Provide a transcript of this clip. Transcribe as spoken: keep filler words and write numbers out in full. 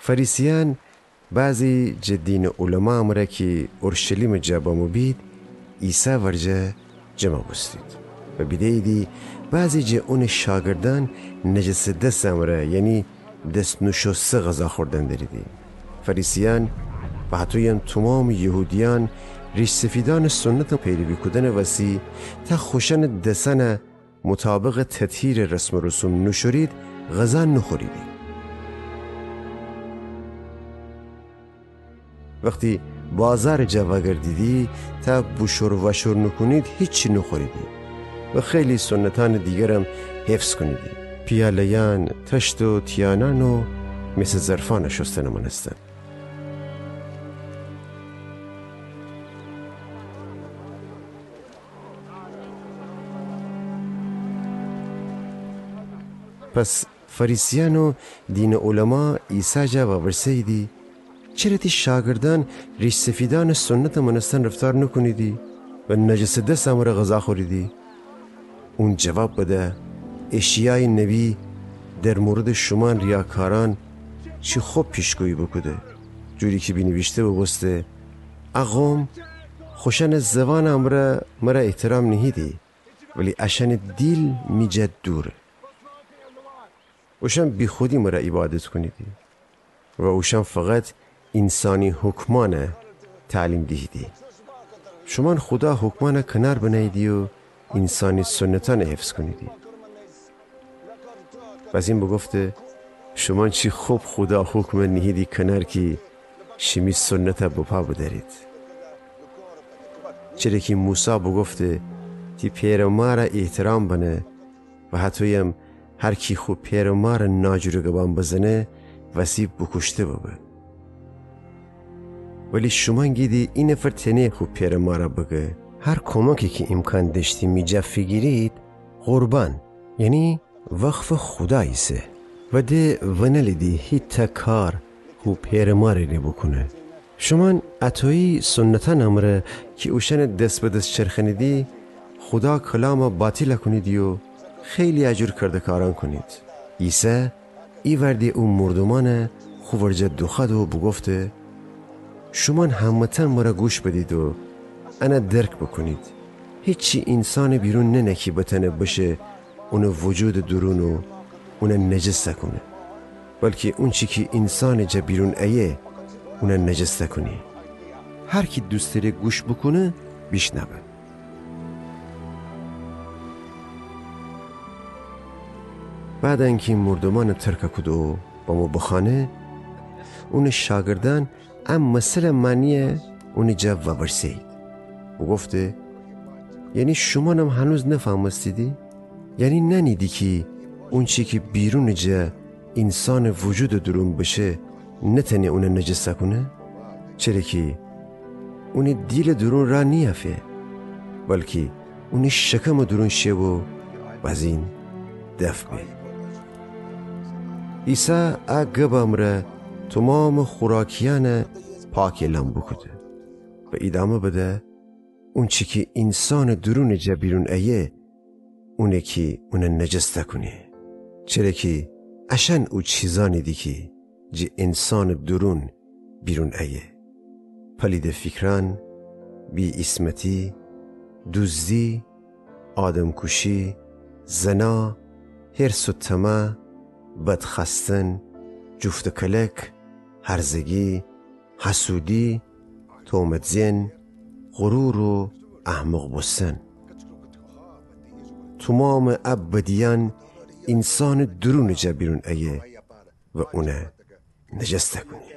فریسیأن بعضی جٚه دینٚ علما مره کی اورشلیمٚ جا بمو بید، عیسی ورجه جمع بوستید و بیده‌ییدی بعضی جٚه اونٚ شاگردأن نجسٚ دسٚ امره، یعنی دس نوشوسته غذا خوردن دریدی. فریسیأن و هطویم تومامٚ یهودیأن ریش‌سفیدأنٚ سنتٚ پیروی کودنٚ وسی تا خوشأنٚ دسأنه مطابقٚ تطهیرٚ رسم و رسوم نوشورید، غذا نوخوریدی. وختی بازارٚ جا وأگردیدی تا بوشور وأشور نوکونید، هیچی نوخوریدی و خیلی سنتأنٚ دیگرم حفظ کونیدی. پیاله‌یأن، تشت و تیانأن و مسٚ ظرفأنٚ شوستنٚ مأنستن. پس فریسیأن و دینٚ علما عیسی جا وورسه‌ییدی: چره تی شاگردأن ریش‌سفیدأنٚ سنتٚ مأنستن رفتار نوکونیدی و نجسٚ دسٚ امره غذا خوریدی؟ اون جواب بده: اشعیایٚ نبی در موردٚ شومأن ریاکارأن چی خب پیشگویی بوکوده، جوری کی بینیویشته بوبوسته: ا قوم خوشأنٚ زوانٚ امره مره احترام نیهیدی، ولی اشأنٚ دیل می جا دوره. اوشأن بیخودی مره عیبادت کونیدی و اوشأن فقط اینسانی حکمأنه تعلیم دیهیدی. شومأن خودا حکمأنه کنار بنهییدی و اینسانی سنتأنه حفظ کونیدی. بزین بوگفته: شومأن چی خب خودا حکمه نیهیدی کنار کی شیمی سنته بپا بدأرید. چره کی موسی بوگفته: تی پئر و ماره احترام بنه و هطویم هر کی خو پئر و ماره ناجور گبان بزنه، وسی بوکوشته ببه. ولی شومأن گیدی ای نفر تأنه خو پئر و ماره بگه: هر کمکی کی ایمکان دأشتی می جا فیگیرید، قربان، یعنی وقفٚ خودا ایسه. و ده ونلیدی هیتأ کار خو پئر و مارٚ ره بوکونه. شومأن اطویی سنتأنٚ امره کی اوشأنه دس به دس چرخأنیدی، خودا کلامه باطیله کونیدی و خیلی ا جور کردکارأن کونید. عیسی ایوأر ده او مردومأنه خو ورجه دوخوأد و بوگفته: شومأن همه‌تأن مره گوش بدید و انه درک بوکونید. هیچی اینسانٚ بیرون ننه کی بتأنه بشه اونٚ وجودٚ دورون و اونه نجس کونه، بلکی اونچی کی اینسانٚ جا بیرون ایه اونه نجس کونه. هر کی دوست دأره گوش بوکونه، بیشنوه. بعد انکی مردومأنه ترکه کود و بمو بخانه، اونٚ شاگردأن ا مثلٚ معنیه اونٚ جا وورسه‌یید. بوگفته: یعنی شومأنم هنوز نفهمستیدی؟ یعنی نأنیدی کی اونچی کی بیرونٚ جا اینسانٚ وجودٚ دورون بشه، نتأنه اونه نجس کونه؟ چره کی اونٚ دیلٚ دورون راه نیأفه، بلکی اونٚ شکمٚ دورون شه و بزین دفع به. عیسی ا گبٚ امره تومامٚ خوراکیأنه پاک اعلام بوکوده و ایدامه بده: اونچی کی اینسانٚ دورونٚ جا بیرون ایه، اونه کی اونه نجس کونه. چره کی اشأن او چیزأنیدی کی جٚه اینسانٚ دورون بیرون ایه: پلیدٚ فیکرأن، بی‌عیسمتی، دوزدی، آدم‌کوشی، زنا، حرص و طمع، بد خوأستن، جفت و کلک، هرزگی، حسودی، تهمت زئن، غرور و احمق بوستن. تومامٚ ا بدیأن اینسانٚ دورونٚ جا بیرون ایه و اونه نجس کونه.